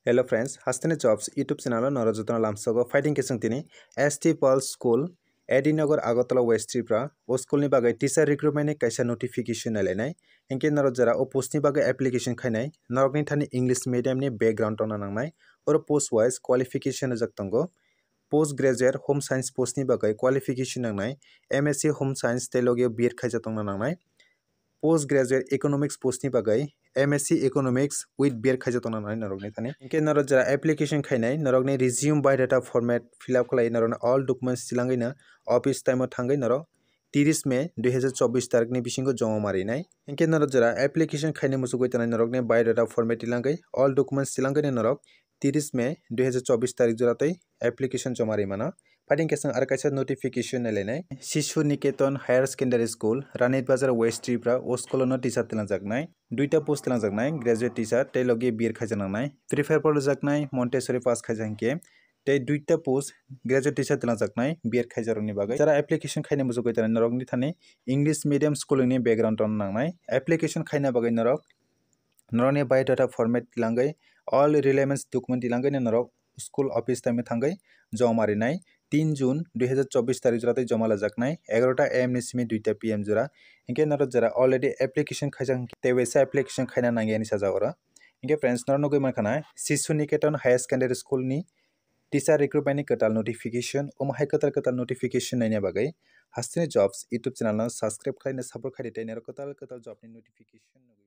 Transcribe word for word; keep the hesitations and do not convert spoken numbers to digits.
Hello friends, Hasteni Jobs YouTube channel o norok jotono lamsogo. Fighting kesung tini S T Pal School, A D Nagar, Agartala, West Tripura. O school ni bagwi teacher recruitment ni kaisa notification nailainai. Hinkhe norok jora o post ni bagwi application khainai, norokni thani English medium ni background tongna nangnai. Oro post wise qualification rijak tongo. Post graduate home science post ni bagwi qualification nangnai, M S C home science tei logi B Ed khaijak tongna nangnai. Post graduate economics post ni bagwi M S C economics with B Ed khaijak tongna nangnai norokni thani. Hinkhe norok jora application khainai, norokni resume, biodata format fill up khlai, norokni all documents tilangwi no office time o thangwi norok tiris May dui hazar chobbish tarikni bisingo joma marinai. Hinkhe norok jora application khainai muchugwi tanai norokni biodata format tilangwi all documents tilangwi no norok tiris May dui hazar chobbish tarik jora tei application joma rimano. Fighting kesung aro kaisa notification nailainai. Shishu Niketan Higher Secondary School, Ranit Bazar, West Tripura, o school o no teacher tilangjaknai. Duita post tilangjaknai, graduate teacher tei logi B Ed khaijak nangnai. Prefer porijaknai Montessori pass khaijak hinkhe. Tei duita post graduate teacher tilangjaknai B Ed khaijakrokni bagwi. Jara application khainai muchugwi tanai norokni thani English medium schooling ni background tongna nangnai. Application khaina bagwi norok norokni biodata format tilangwi all relevant document tilangwi no norok school office time thangwi joma rinai. Tin June dui hazar chobbish tarik jora tei joma lajaknai egarota A M ni simi duita P M jora. Hinkhe norok jora already application khaijak hinkhe tei waisa application khaina nangya hinwi sajak oro. Hinkhe friends, norok nugwi mankha na Shishu Niketan Higher Secondary School ni teacher recruitment ni kwtal notification. Omo hai kwtal kwtal notification naina bagwi Hasteni Jobs YouTube channel no subscribe khlaina support khaidi tei norok kwtal kwtal job ni notification nugwi.